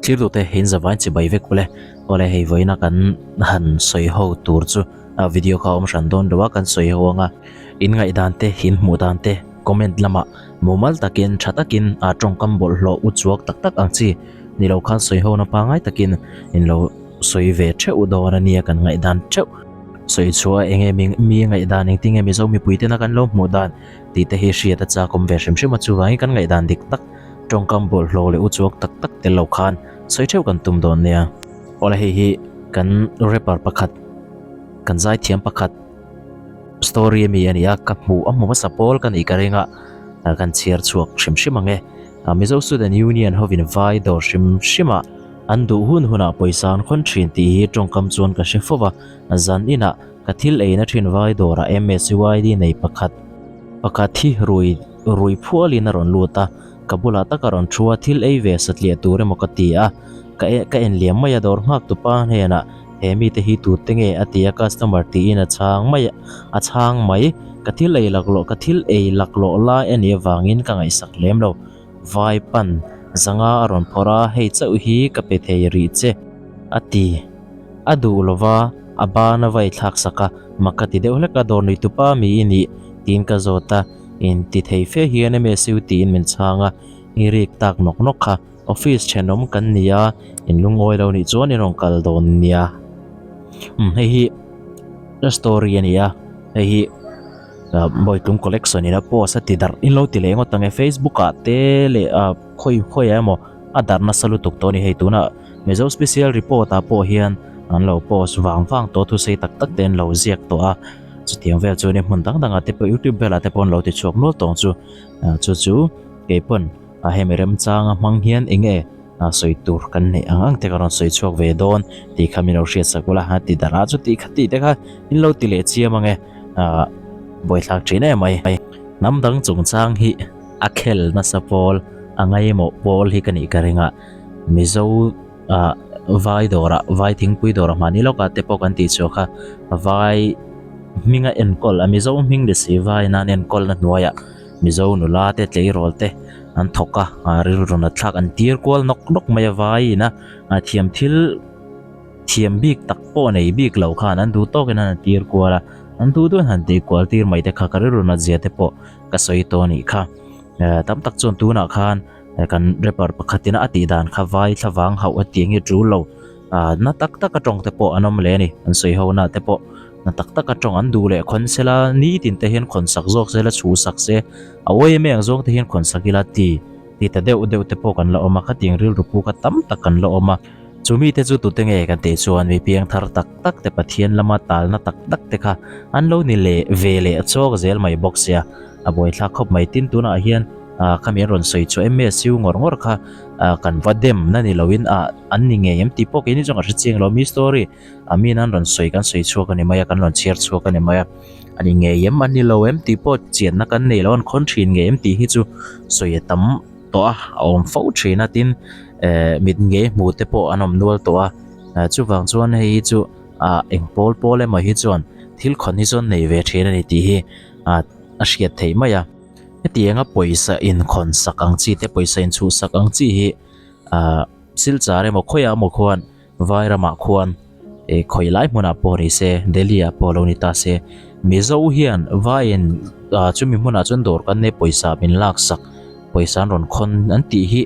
Thlir tute in zavain chibai vek ule. Awle hei vawiina kan han sawi ho tur chu video kha a awm hran dawn lo a, kan sawi ho anga in ngaihdan te, in hmuh dan te comment lamah mumal takin tha takin a tawngkam bawlhhlawh u chuak tak tak ang chi ni lo khan sawi ho na pangai takin in lo sawi ve theuh dawn a nia kan ngaihdan theuh. Sawi chhuah eng nge mi ngaihdan engtin nge Mizo mipui tena kan lo hmuh dan tih te hi hriat a chak awm ve hrim hrim a chuvangin kan ngaihdan dik tak tawngkam bawlhhlawh leh u chuak tak tak tel lo khan sawi theuh kan tum dawn nia. Awle hei hi kan rapper pakhat kan zaithiam pakhat story ami a ni a ka hmuh a hmu hmasa pawl ka nih ka ring a kan chhiar chhuak hrim hrim ang e. Mizo Student Union hovin vai dawr hrim hrim a an duh hun hunah pawisa an khawn thin tih hi tawngkam chuan ka hre fo va zan inah ka thil eina thin vai dawrah MSUID nei pakhat pakhat hi rui Rui phualin a rawn lut a, ka bulah tak a rawn thu a, thil ei ve satliah tur emaw ka ti a, ka e ka en liam mai a, dawr nghak tu pa hnenah he mite hi tute nge a ti a, customer tiin a chhang mai a chhang mai, ka thil ei laklawh ka thil ei laklawh lai a nih avangin ka ngaihsak lem lo, vai pan zanga a rawn phawrh a, hei chauh hi ka pe thei rih che a ti. A duh lova a ban a vai thlak sak a, mak ka ti deuh hlek a, dawr nuih tupa mi i nih tiin ka zawt a. In ti thei fe hian MSU tiin min chhang a, i rik tak nawk nawk kha. Office thenawm kan ni a, in lungawi lo nih chuan in rawn kal dawn nia. Umm hei hi a story a ni a, hei hi Bawitlung collection in a post a ti darh in lo ti leh ngawt ang e Facebook ah te leh ah khawi khawi ah emaw a darh nasa lutuk tawh a ni hei tunah Mizo special report ah pawh hian an lo post vang vang tawh thusei tak tak te an lo ziak tawh a. Chutiang vel chuan hmun dang dangah te pawh youtube velah te pawh an lo ti chhuak nual tawng chu chu chu kei pawn a hemi remchanga hmang hian eng nge sawi tur kan neih ang ang te ka rawn sawi chhuak ve dawn tih kha min lo hriat sak ula a ti darh a chuti kha tih te kha in lo ti leh chiam ang e buaithlak thin em mai hnam dang chungchang hi a khel nasa pawl a ngaimawh pawl hi ka nih ka ring a mizo ah vai dawrah vai thingpui dawrah mahni lawkah te pawh kan tih chhuak a vai hminga enkawl a mizo hming ni si vai nan enkawlna hnuaiah mizo nula te tleirawl te an thawk a ah rilru nat thlak an tir kual nawk nawk mai a vai in a ah thiam thil thiam bik tak pawh nei bik lo khan an duh tawkin an tir kual a an duh duh in han tih kual tir mai te kha ka rilru nat zia te pawh ka sawi tawh a nih kha eh tam tak chuan tunah khan. Kan rapper pakhatin a tih dan kha vai thlavang hauh a tih nge tul lo ah na tak tak a tawng te pawh an awm leh a ni an sawi ho na te pawh na tak tak a tawng an duh leh khawn sela nitin te hian khawn sak zawk sela chhuh sak se a uai em em ang zawng te hian khawn sak ila ti ti ta deuh deuh te pawh kan la awm a khatiang rilru pu kha tam tak kan la awm a chumi te chu tute nge kan tih chuan mi piang thar tak tak te Pathian lama talna tak tak te kha an lo ni leh ve leh chawk zel mai bawk sia a buaithlak khawp mai tin tunah hian. ah khami an rawn sawi chu M_S_U ngawr ngawr kha ah kan va dem na ni loin ah an ni ngei em tih pawh keini chuan ka hre chiang lo mi story ah mi in an rawn sawi kan sawi chhuak a ni mai a kan rawn chhiar chhuak a ni mai a a ni ngei em an ni lo em tih pawh chianna kan nei lo an khawn thin ngei em tih hi chu sawi a tam tawh a a awm fo thin a tin eh mit ngei hmu te pawh an awm nual tawh a ah chuvang chuan hei hi chu ah eng pawl pawl emaw hi chuan thil khawn hi chuan nei ve thin a ni tih hi ah a hriat theih mai a. Hetianga pawisa inkhawn sak ang chi te pawisa inchhuh sak ang chi hi ahh silchar emaw khawiah emaw khuan vai ramah khuan eh khawi lai hmunah pawh ni se Delhi ah pawh lo ni ta se Mizo hian vaiin ah chumi hmunah chuan dawr kan nei pawisa min lak sak pawisa an rawn khawn an tih hi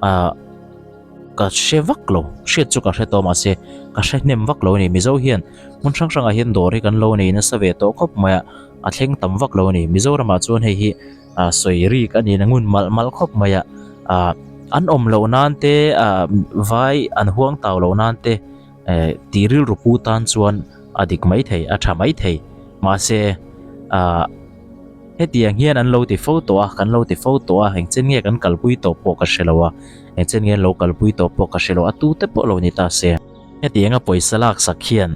ahh ka hre vak lo hriat chu ka hre tawh mahse ka hre hnem vak lo a ni Mizo hian hmun hrang hrangah hian dawr hi kan lo nei nasa ve tawh khawp mai a. A thleng tam vak lo a ni. Mizoramah chuan hei hi ah sawi rik a niin a ngun malh malh khawp mai a. Ah an awm loh nan te ah vai an huang tau loh nan te eh tih rilru pu tan chuan a dik mai thei a tha mai thei. Mahse ah hetiang hian an lo ti fo tawh a kan lo ti fo tawh a engchen nge kan kalpui tawh pawh ka hre lo a engchen nge an lo kalpui tawh pawh ka hre lo a tute pawh lo ni ta se. Hetianga pawisa lak sak hian.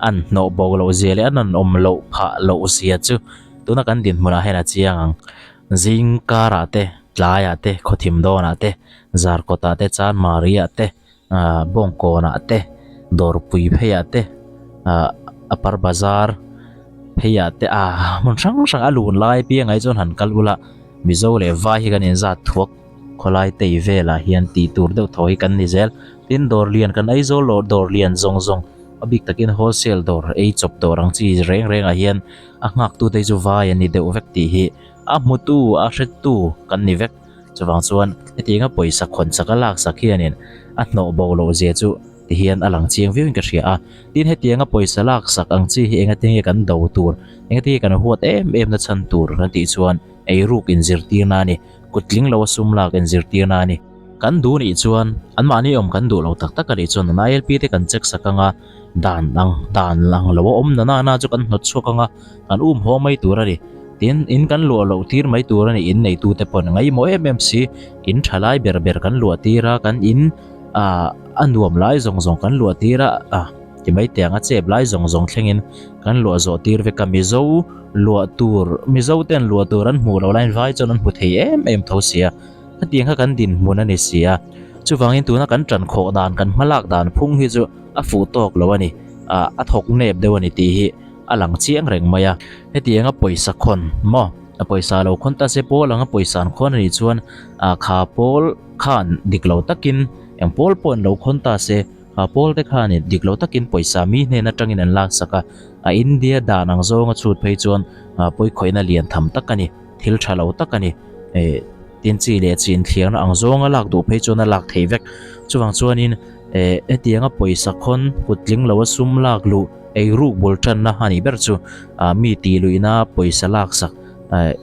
An hnawh bo loh zia leh an rawn awm loh phah loh zia chu tuna kan dinhmunah hian a chiang ang. Zing karah te, tlaiah te, khawthim dawnah te, zarkawtah te, chanmariah te, ah bawngkawnah te, dawrpui pheiah te, ah upper bazar pheiah te ah hmun hrang hrang a lun lai piangah hi chuan han kal ula Mizo leh Vai hi kan inzat thuak. Khawlai tei velah hian tih tur deuh thaw hi kan ni zel. Tin, dawr lian kan Aizawl lawr dawr lian zawng zawng a bik takin wholesale dawr ei chawp dawr ang chi reng rengah hian a nghaktute hi chu vai an ni deuh vek tih hi a hmutu a hretu kan ni vek. Chuvang chuan hetianga pawisa khawn chak a laksak hianin a hnawh bo loh zia chu ti hian a lang chiang viauin ka hria a. Tin, hetianga pawisa laksak ang chi hi engatinge kan do tur, engatinge kan huat em em na chhan tur kan tih chuan eiruk inzirtirna a ni. Kut tling lo a sum lak inzirtirna a ni. Kan duh nih chuan anmahni awm kan duh lo tak tak a nih chuan an ILP te kan check sak anga dan ang dan ang lo a awm na na na chu kan hnawt chhuak anga kan um haw mai tur a ni. Tin, in kan luah loh tir mai tur a ni in neitu te pawn ngaihmawh em em si in tha lai ber ber kan luah tir a kan in ah a nuam lai zawng zawng kan luah tir a ah. Ti mai teh ang a chep lai zawng zawng thlengin kan luah zawh tir vek a, Mizo luah tur, Mizo ten luah tur an hmuh loh laiin vai chuan an hmu thei em em tho si a, hetiang kha kan dinhmun a ni si a, chuvangin tuna kan tan khawh dan, kan hmalak dan phung hi chu a fuh tawk lo a ni, ah a thawk nep deuh a ni tih hi a lang chiang reng mai a, hetianga pawisa khawn maw, a pawisa lo khawn ta se pawl anga pawisa an khawn a nih chuan ah kha pawl khan dik lo takin eng pawl pawh an lo khawn ta se. A pawl te khanin dik lo takin pawisa mi hnen atangin an laksak a, a India dan ang zawnga chhut phei chuan pawikhawihna lian tham tak a ni, thil tha lo tak a ni. Eh, tin chi leh chi inthliarna ang zawnga lak duh phei chuan a lak thei vek. Chuvang chuanin eh hetianga pawisa khawn kut tling lo a sum lak luh eiruk bul tanna a nih ber chu mi tih luihna pawisa laksak eh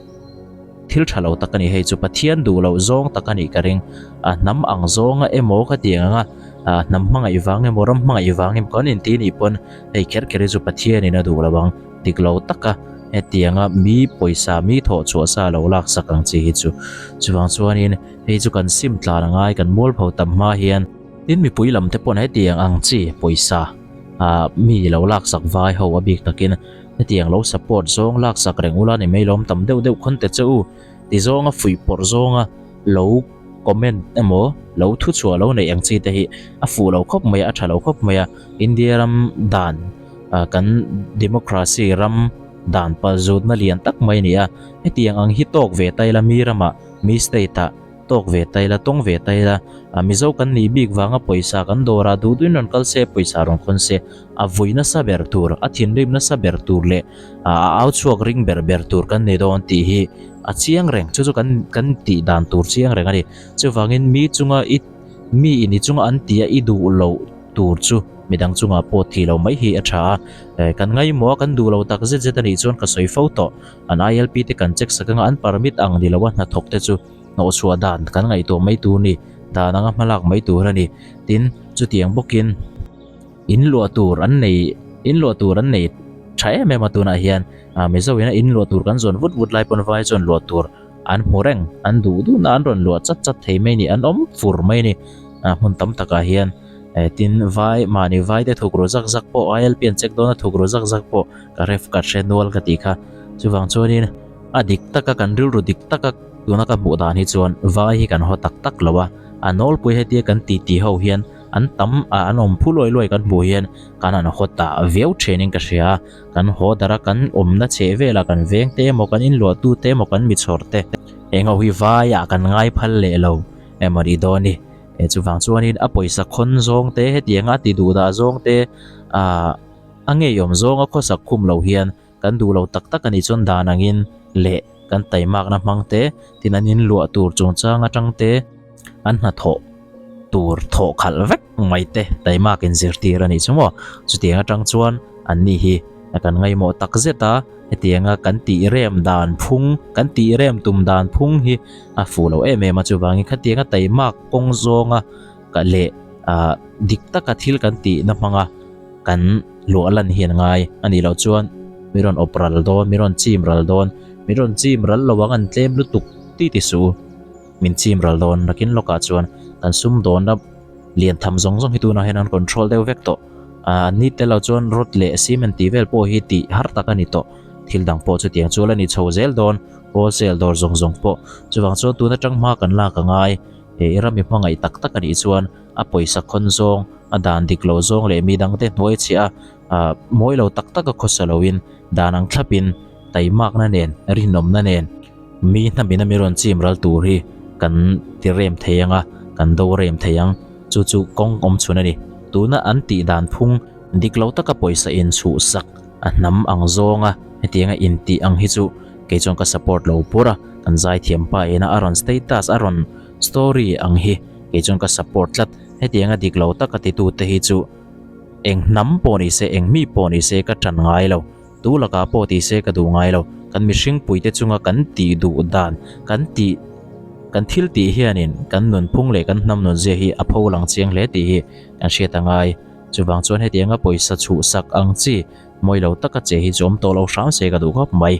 Thil tha lo tak a ni hei chu Pathian duh loh zawng tak a nih ka ring. A hnam ang zawnga emaw ka tih ang a, a hnam hmangaih vang emaw ram hmangaih vang emaw kan inti nih pawn hei kher kher hi chu Pathianin a duh lo ang. Dik lo taka hetianga mi pawisa mi thawh chhuah sa lo laksak ang chi hi chu. Chuvang chuanin hei chu kan sim tlan a ngai kan mualpho tam hma hian. Tin mipui lam te pawn hetiang ang chi pawisa ah mi lo laksak vai ho a bik takin Hetiang lo support zawng laksak reng ula ni mai lawm tam deuh deuh khawn te che u ti zawnga fuih pawrh zawnga lo comment emaw lo thu chhuah lo neih ang chi te hi a fuh lo khawp mai a a tha lo khawp mai a India ram dan kan democracy ram dan pal zutna lian tak mai a ni a hetiang ang hi tawk ve ta ila mi ramah mi state ah tawk ve ta ila tawng ve ta ila a Mizo kan nih bik vanga pawisa kan dawr a duh duhin rawn kal se pawisa rawn khawn se a vui nasa ber tur a thinrim nasa ber tur leh a au chhuak ring ber ber tur kan ni dawn tih hi a chiang reng chu chu kan kan tih dan tur chiang reng a ni chuvangin mi chunga i mi in i chunga an tih a i duh loh tur chu midang chungah pawh tih loh mai hi a tha a eh kan ngaimawh a kan duh lo tak zet zet a nih chuan ka sawi fo tawh an ILP te kan check sak anga an permit ang ni lo a hnathawk te chu hnawhchhuah dan kan ngaihtuah mai tur a ni, dan anga hmalak mai tur a ni. Tin, chutiang bawkin in luah tur an nei, in luah tur an nei tha em em a tunah hian ah Mizo ina in luah tur kan zawn vut vut lai pawn vai chuan luah tur an hmu reng, an duh duhna an rawn luah chat chat thei mai a ni, an awm fur mai a ni ah hmun tam takah hian. Eh tin, vai mahni vai te thuk ru zak zak pawh ILP an check dawn a thuk ru zak zak pawh ka ref ka hre nual ka tih kha. Chuvang chuanin A dik taka kan rilru dik taka tuna ka hmuh dan hi chuan vai hi kan haw tak tak lo a, a nawlpui hetia kan ti ti ho hian an tam a an awm phu luai luai kan hmuh hian kan han haw ta viau thinin ka hria a, kan haw darh a kan awmna chheh velah kan veng te emaw kan inluah tu te emaw kan mi chhawr te eng ho hi vaiah kan ngai phal leh lo emaw nih dawn ni. Chuvang chuanin a pawisa khawn zawng te hetianga a ti duh dah zawng te ah a ngeiawm zawnga khawsak khum lo hian Kan duh lo tak tak a nih chuan dan angin leh kan taimakna hmang te, tin an inluah tur chungchang atang te, an hnathawh tur thawh khalh vek mai te taimak inzirtir a nih chu maw. Chutiang atang chuan anni hi kan ngaihmawh tak zet a, hetianga kan tih rem dan phung, kan tih rem tum dan phung hi a fuh lo em em a, chuvangin khatianga taimak kawng zawnga leh dik taka thil kan tihna hmanga kan luah lan hi an ngai a nih loh chuan mi rawn awp ral dawn, mi rawn chim ral dawn, mi rawn chim ral lo ang an tlem lutuk ti ti suh u, min chim ral dawn nakin lawkah chuan kan sum dawnna lian tham zawng zawng hi tunah hian an control deuh vek tawh, ah an ni tel lo chuan rod leh cement tih vel pawh hi tih har tak a ni tawh, thil dang pawh chutiang chu la ni chho zel dawn, wholesale dawr zawng zawng pawh chuvang chuan tun atang hma kan lak a ngai, he i ram i hmangaih tak tak a nih chuan a pawisa khawn zawng, a dan dik lo zawng leh mi dangte hnuai chhiah a, ah mawi lo tak tak a khawsa loin dan ang thlapin taimakna nen, rinawmna nen mi hnamina mi rawn chim ral tur hi Kan ti rem thei ang a, kan do rem thei ang. Chu chu kawng awm chhun a ni. Tuna an tih dan phung dik lo taka pawisa inchhuhsak a hnam ang zawnga hetianga intih ang hi chu kei chuan ka support lo pur a, kan zaithiam pa ina a rawn status a rawn story ang hi kei chuan ka support tlat. Hetianga dik lo taka titute hi chu eng hnam pawh ni se, eng mi pawh ni se ka tan ngai lo. Tu lakah pawh ti se ka duh ngai lo. Kan mihring puite chunga kan tih duh dan, kan tih, kan thil tih hianin kan nunphung leh kan hnam nunzia hi a pho lang chiang hle tih hi kan hriat a ngai. Chuvang chuan hetianga pawisa chhuhsak ang chi mawi lo taka che hi chu awm tawh lo hram se ka duh khawp mai.